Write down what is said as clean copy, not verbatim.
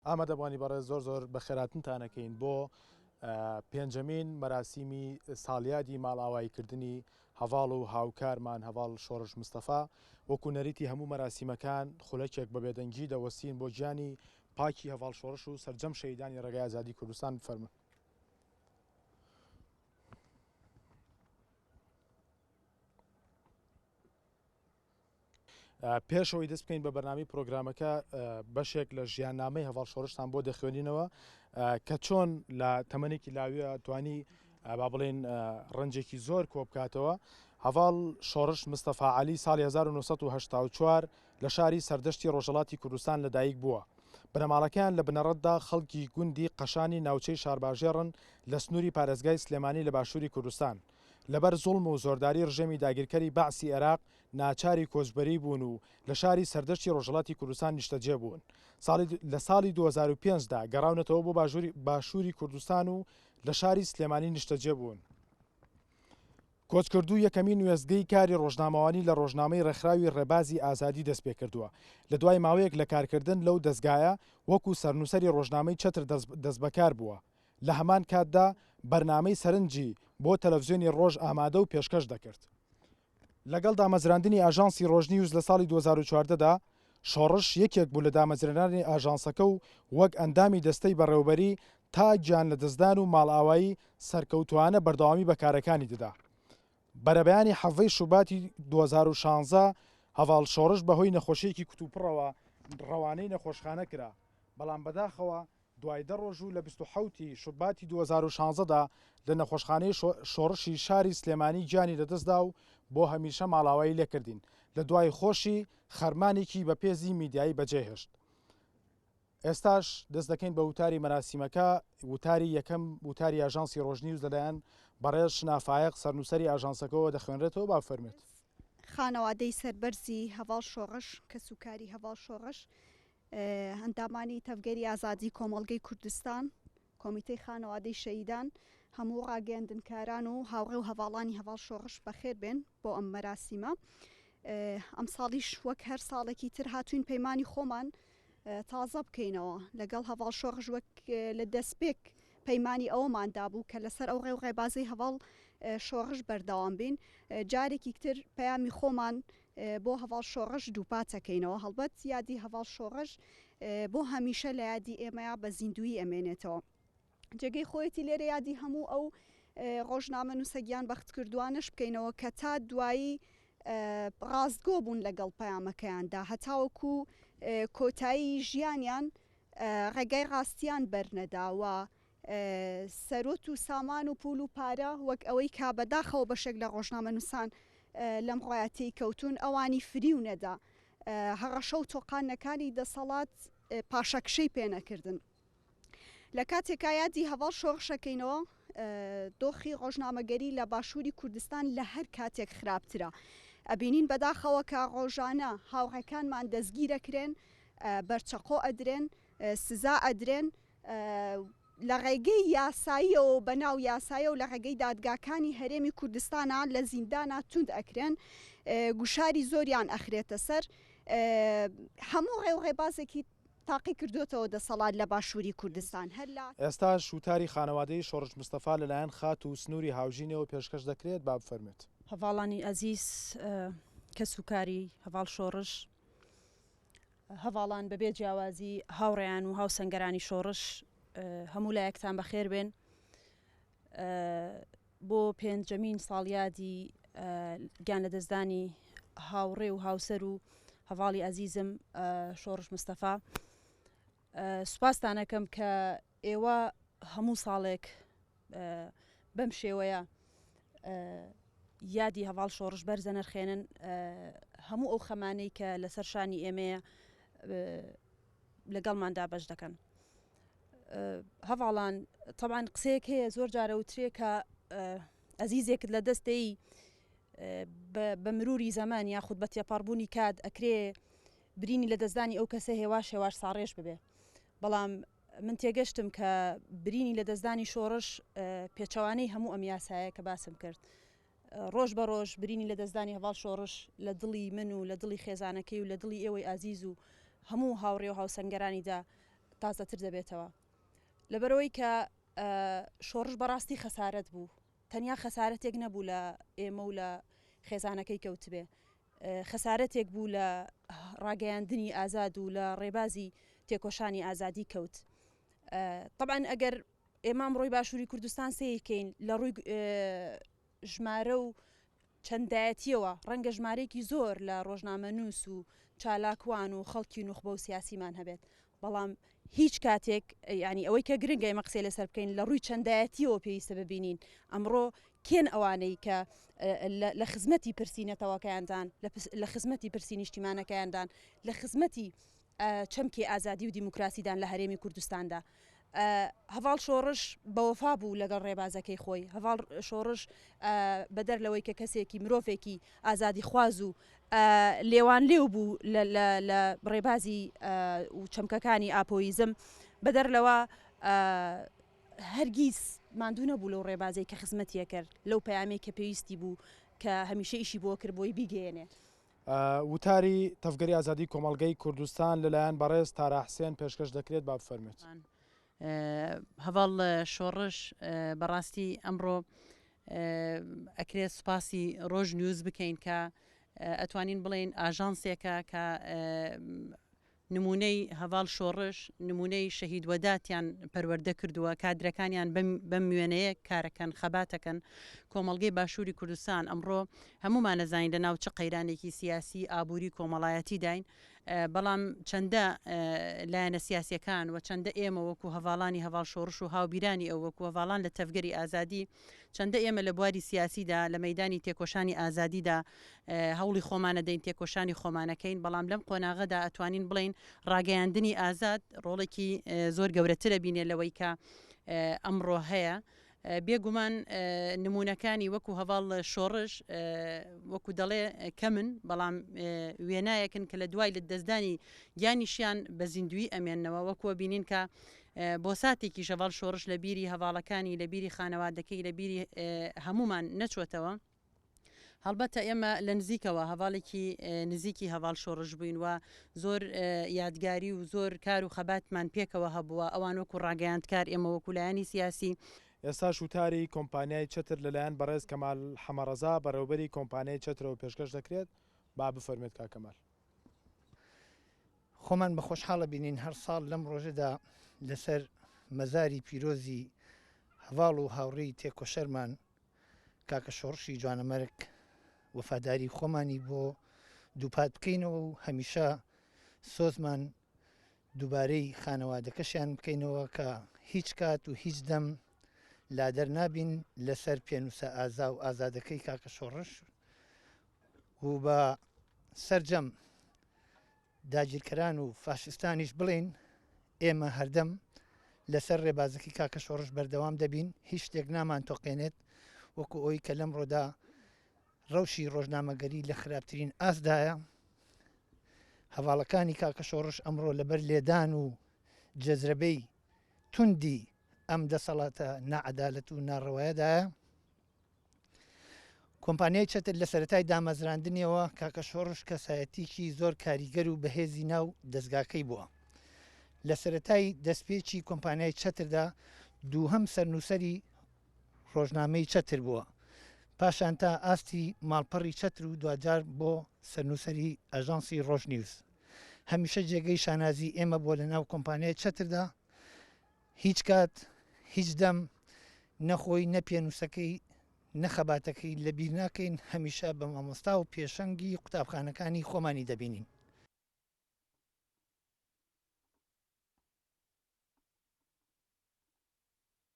ئامادەبوانی بەڕێز زۆر زۆر بەخێراتنتان ئەکەین بۆ پێنجەمین مەراسیمی ساڵیادی ماڵئاواییکردنی هەڤاڵ و هاوکارمان هەڤاڵ شۆڕش مستەفا. وەکو نەریتی هەموو مەراسیمەکان خولەکێک بە بێدەنگی دەوەستین بۆ گیانی پاکی هەڤاڵ شۆڕش و سەرجەم شەهیدانی ڕێگای ئازادی کوردستان. بفەرموون. پێش ئەوەی دەست بکەین بە بەرنامەی پرۆگرامەکە بەشێک لە ژیاننامەی هەڤاڵ شۆڕشتان بۆ دەخوێنینەوە کە چۆن لە تەمەنێکی لاویە توانی با بڵێن ڕەنجێکی زۆر کۆ بکاتەوە. هەڤاڵ شۆڕش مستەفا عەلی ساڵی 1984 لە شاری سەردەشتی ڕۆژهەڵاتی کوردستان لەدایک بووە. بنەماڵەکەیان لە بنەڕەتدا خەڵکی گوندی قەشانی ناوچەی شارباژێڕن لە سنووری پارێزگای سلێمانی لە باشووری کوردستان. لەبەر زوڵم و زۆرداری ڕژێمی داگیرکەری بەعسی ئێراق ناچاری کۆچبەری بوون و لە شاری سەردەشتی ڕۆژهەڵاتی کوردستان نیشتەجێ بوون. ساڵی لە ساڵی 2005 دا گەڕاونەتەوە بۆ باشووری کوردستان و لە شاری سلێمانی نیشتەجێ بوون. کۆچکردوو یەکەمین وێستگەی کاری ڕۆژنامەوانی لە ڕۆژنامەی ڕێکخراوی ڕێبازی ئازادی دەستپێکردووە. لە دوای ماوەیەک لە کارکردن لەو دەزگایە وەکو سەرنووسەری ڕۆژنامەی چەتر دەستبەکار بووە. لە هەمان کاتدا بەرنامەی سەرنجی بۆ تەلەفزیۆنی ڕۆژ ئامادە و پێشکەش دەکرد. لەگەڵ دامەزراندنی ئاژانسی ڕۆژنیوز لە ساڵی 2014 دا، شۆڕش یەکێک بوو لە دامەزرێنەرانی ئاژانسەکە و وەک ئەندامی دەستەی بەڕێوەبەری تا گیانلەدەستدان و ماڵئاوایی سەرکەوتووانە بەردەوامی بە کارەکانی دەدا. بەرەبەیانی حەڤەی شوباتی 2016 هەڤاڵ شۆڕش بەهۆی نەخۆشییەکی کوتوپڕەوە ڕەوانەی نەخۆشخانە کرا، بەڵام بەداخەوە دوای دە ڕۆژ و لە 27 ی شوباتی 2016 دا لە نەخۆشخانەی شۆڕشی شاری سلێمانی گیانی لەدەستدا و بۆ هەمیشە ماڵاوایی لێکردین، لە دوای خۆشی خەرمانێکی بەپێزی میدیایی بەجێهێشت. ئێستاش دەست دەکەین بە وتاری مەراسیمەکە، وتاری یەکەم وتاری ئاژانسی ڕۆژنیوز لەلایەن بەڕێز شنا فایەق سەرنووسەری ئاژانسەکەوە دەخوێنرێتەوە با بفەرموێت. خانەوادەی سەربەرزی هەڤاڵ شۆڕش، کەسوکاری هەڤاڵ شۆڕش، ئەندامانی تەڤگەری ئازادی کۆمەڵگەی کوردستان، کۆمیتەی خانەوادەی شەهیدان، هەموو ڕاگەیەندنکاران و هاوڕێ و هەڤاڵانی هەڤاڵ شۆڕش بەخێر بێن بۆ ئەم مەراسیمە. ئەمساڵیش وەک هەر ساڵێکی تر هاتوین پەیمانی خۆمان تازە بکەینەوە لەگەڵ هەڤاڵ شۆڕش وەک لە دەستپێک پەیمانی ئەوەمان دابوو کە لەسەر ئەو ڕێ و ڕێبازەی هەڤاڵ شۆڕش بەردەوام بین جارێکی تر پەیامی خۆمان بۆ هەڤاڵ شۆڕش دووپاتەکەینەوە هەڵبەت یادی هەڤاڵ شۆڕش بۆ هەمیشە لە یادی ئێمەیا بە زیندوویی ئەمێنێتەوە. جێگەی خۆیەتی لێرە یادی هەموو ئەو ڕۆژنامەنووسە گیانبەختکردووانەش بکەینەوە کە تا دوایی ڕاستگۆ بوون لەگەڵ پەیامەکەیاندا هەتاوەکو کۆتایی ژیانیان ڕێگای ڕاستیان بەرنەدا و سەروەت و سامان و پول و پارە وەک ئەوەی کا بەداخەوە بەشێک لە ڕۆژنامەنووسان لەم ڕۆیە تێی کەوتوون ئەوانی فریو نەدا هەڕەشە و تۆقاندنەکانی دەسەڵات پاشەکشەی پێ نەکردن. لە کاتێکا یادی هەڤاڵ شۆڕشەکەینەوە دۆخی ڕۆژنامەگەری لە باشووری کوردستان لە هەر کاتێک خراپترە ئەبینین بەداخەوە کە ڕۆژانە هاوڕێکانمان دەستگیرەکرێن بەرچەقۆ ئەدرێن سزا ئەدرێن لە ڕێگەی یاساییەوە بە ناو یاسایە و لە ڕێگەی دادگاکانی هەرێمی کوردستانە لە زیندانە توند ئەکرێن گوشاری زۆریان ئەخرێتە سەر هەموو ڕێ و ڕێبازێکی تاقی کردۆتەوە دەسەڵات لە باشووری کوردستان هەر لە. ئێستاش وتاری خانەوادەی شۆڕش مستەفا لەلایەن خاتوو سنووری هاوژینەوە پێشکەش دەکرێت، با بفەرموێت. هەڤاڵانی ئەزیز، کەسوکاری هەڤاڵ شۆڕش، هەڤاڵان بەبێ جیاوازی هاوڕێیان و هاوسەنگەرانی شۆڕش، هەموو لایەکتان بەخێر بێن بۆ پێنجەمین ساڵیادی گیان لەدەستدانی هاوڕێ و هاوسەر و هەڤاڵی ئەزیزم شۆڕش مستەفا. سوپاستانەکەم کە ئێوە هەموو ساڵێک بەم شێوەیە یادی هەڤاڵ شۆڕش بەرزە نرخێنن هەموو ئەو خەمانەی کە لەسەر شانی ئێمەیە لەگەڵماندا بەش دەکەن. هەڤاڵان تەبان قسەیەک هەیە زۆر جارە وترێ کە ئەزیزێکت لە دەستەی بە مروری زەمان یاخود بە تێپەڕبوونی کات ئەکرێ برینی لە دەستدانی ئەو کەسە هێواش هێواش ساڕێژ ببێ بەڵام من تێگەشتم کە برینی لە دەستدانی شۆڕش پێچەوانەی هەموو ئەم یاسایە کە باسم کرد ڕۆژ بە ڕۆژ برینی لە دەستدانی هەڤاڵ شۆڕش لە دڵی من و لە دڵی خێزانەکەی و لە دڵی ئێوەی ئازیز و هەموو هاوڕێ و هاوسەنگەرانیدا. تازەتر دەبێتەوە لەبەرئەوەی کە شۆڕش بەڕاستی خەسارەت بوو تەنیا خەسارەتێک نەبوو لە ئێمە و لە خێزانەکەی کەوتبێ خەسارەتێک بوو لە ڕاگەیاندنی ئازاد و لە ڕێبازی تێکۆشانی ئازادی کەوت طبعا ئەگەر ئێمە ئەمڕۆی باشووری کوردستان سەیرکەین لە ڕووی ژمارە و چەندایەتییەوە ڕەنگە ژمارەیەکی زۆر لە ڕۆژنامەنووس و چالاکوان و خەڵکی نوخبە و سیاسیمان هەبێت، بەڵام هیچ کاتێک یانی ئەوەی کە گرنگە ئێمە قسەی لەسەر بکەین لە ڕووی چەندایەتییەوە پێویستە ببینین ئەمڕۆ کێن ئەوانەی کە لە خزمەتی پرسی نەتەوەکەیاندان، لە خزمەتی پرسی نیشتیمانەکەیاندان، لە خزمەتی چەمکی ئازادی و دیموکراسیدان لە هەرێمی کوردستاندا. هەڤاڵ شۆڕش بەوەفا بوو لەگەڵ ڕێبازەکەی خۆی. هەڤاڵ شۆڕش بەدەر لەوەی کە کەسێکی مرۆڤێکی ئازادیخواز و لێوانلێو بوو لە ڕێبازی و چەمکەکانی ئاپۆیزم، بەدەر لەوە هەرگیز ماندوو نەبوو لەو ڕێبازەی کە خزمەتی ئەکرد، لەو پەیامەی کە پێویستی بوو کە هەمیشە ئیشی بۆ کرد بۆی بیگەیەنێ. وتاری تەڤگەری ئازادیی کۆمەڵگەی کوردستان لەلایەن بەڕێز تارا حسێن پێشکەش دەکرێت با بفەرموێت. هەڤاڵ شۆڕش بەڕاستی ئەمڕۆ ئەکرێت سوپاسی ڕۆژ نیوز بکەین کە ئەتوانین بڵێین ئاژانسێکە کە نموونەی هەڤاڵ شۆڕش، نموونەی شەهید وەداتیان پەروەردە کردووە، کادرەکانیان بەم وێنەیە کارەکەن، خەباتەکەن. کۆمەڵگەی باشووری کوردستان ئەمڕۆ هەموومان ئەزانین لە ناو چ قەیرانێکی سیاسی، ئابووری، کۆمەڵایەتیداین، بەڵام چەندە لایەنە سیاسیەکان و چەندە ئێمە وەکو هەڤاڵانی هەڤاڵ شۆڕش و هاوبیرانی ئەو وەکو هەڤاڵان لە تەڤگەری ئازادی چەندە ئێمە لە بواری سیاسیدا لە مەیدانی تێکۆشانی ئازادیدا هەوڵی خۆمانەدەین تێکۆشانی خۆمانەکەین بەڵام لەم قۆناغەدا ئەتوانین بڵێین ڕاگەیاندنی ئازاد ڕۆڵێکی زۆر گەورەترە بینێ لەوەی کە ئەمڕۆ هەیە. بێگومان نمونەکانی وەکو هەڤاڵ شۆڕش وەکو دەڵێ کەمن بەڵام وێنایەکن کە لە دوای لە دەستدانی گیانیشیان بە زیندوی ئەمێنەوە وەکوە بینین کە بۆ ساتێکیش هەڤاڵ شۆڕش لە بیری هەڤاڵەکانی لە بیری خانەوادەکەی لە بیری هەمومان نەچوەتەوە. هەڵبەتە ئێمە لە نزیکەوە هەڤاڵێکی نزیکی هەڤاڵ شۆڕش بووین و زۆر یادگاری و زۆر کار و خەباتمان پێکەوە هەبووە، ئەوان وەکو ڕاگەیاندکار، ئێمە وەکو لایەنی سیاسی. ئێستاش وتاری کۆمپانیای چەتر لەلایەن بەڕێز کەمال حەمەڕەزا بەڕێوەبەری کۆمپانیای چەترەوە پێشکەش دەکرێت، با بفەرموێت کاک کەمال. خۆمان بە خۆشحاڵ ئەبینین هەر ساڵ لەم ڕۆژەدا لەسەر مەزاری پیرۆزی هەڤاڵ و هاوڕێی تێکۆشەرمان کاکە شۆڕشی جوانەمەرگ وەفاداری خۆمانی بۆ دووپات بکەینەوە و هەمیشە سۆزمان دووبارەی خانەوادەکەشیان بکەینەوە کە هیچ کات و هیچ دەم لادەر نابین لەسەر پێنووسە ئازا و ئازادەکەی کاکە شۆڕش و بە سەرجەم داگیرکەران و فاشیستانیش بڵێین ئێمە هەردەم لەسەر ڕێبازەکەی کاکە شۆڕش بەردەوام دەبین، هیچ شتێک نامانتۆقێنێت، وەکو ئەوەی کە لەمڕۆدا ڕەوشی ڕۆژنامەگەری لە خراپترین ئاستدایە، هەڤاڵەکانی کاکە شۆڕش ئەمڕۆ لەبەر لێدان و جەزرەبەی توندی ئەم دەسەڵاتە ناعەدالەت و ناڕەوایەدایە. کۆمپانیای چەتر لە سەرەتای دامەزراندنیەوە کاکە شۆڕش کەسایەتیکی زۆر کاریگەر و بەهێزی ناو دەزگاکەی بووە. لە سەرەتای دەستپێکی کۆمپانیای چەتردا دووهەم سەرنووسەری ڕۆژنامەی چەتر بووە. پاشان تا ئاستی ماڵپەڕی چەتر و دواجار بۆ سەرنووسەری ئاژانسی ڕۆژنیوز. هەمیشە جێگەی شانازی ئێمە بووە لە ناو کۆمپانیای چەتردا. هیچ کات، هیچ دەم، نە خۆی، نە پێنووسەکەی، نە خەباتەکەی لە بیر ناکەین، هەمیشە بە مامۆستا و پێشەنگی قوتابخانەکانی خۆمانی دەبینین.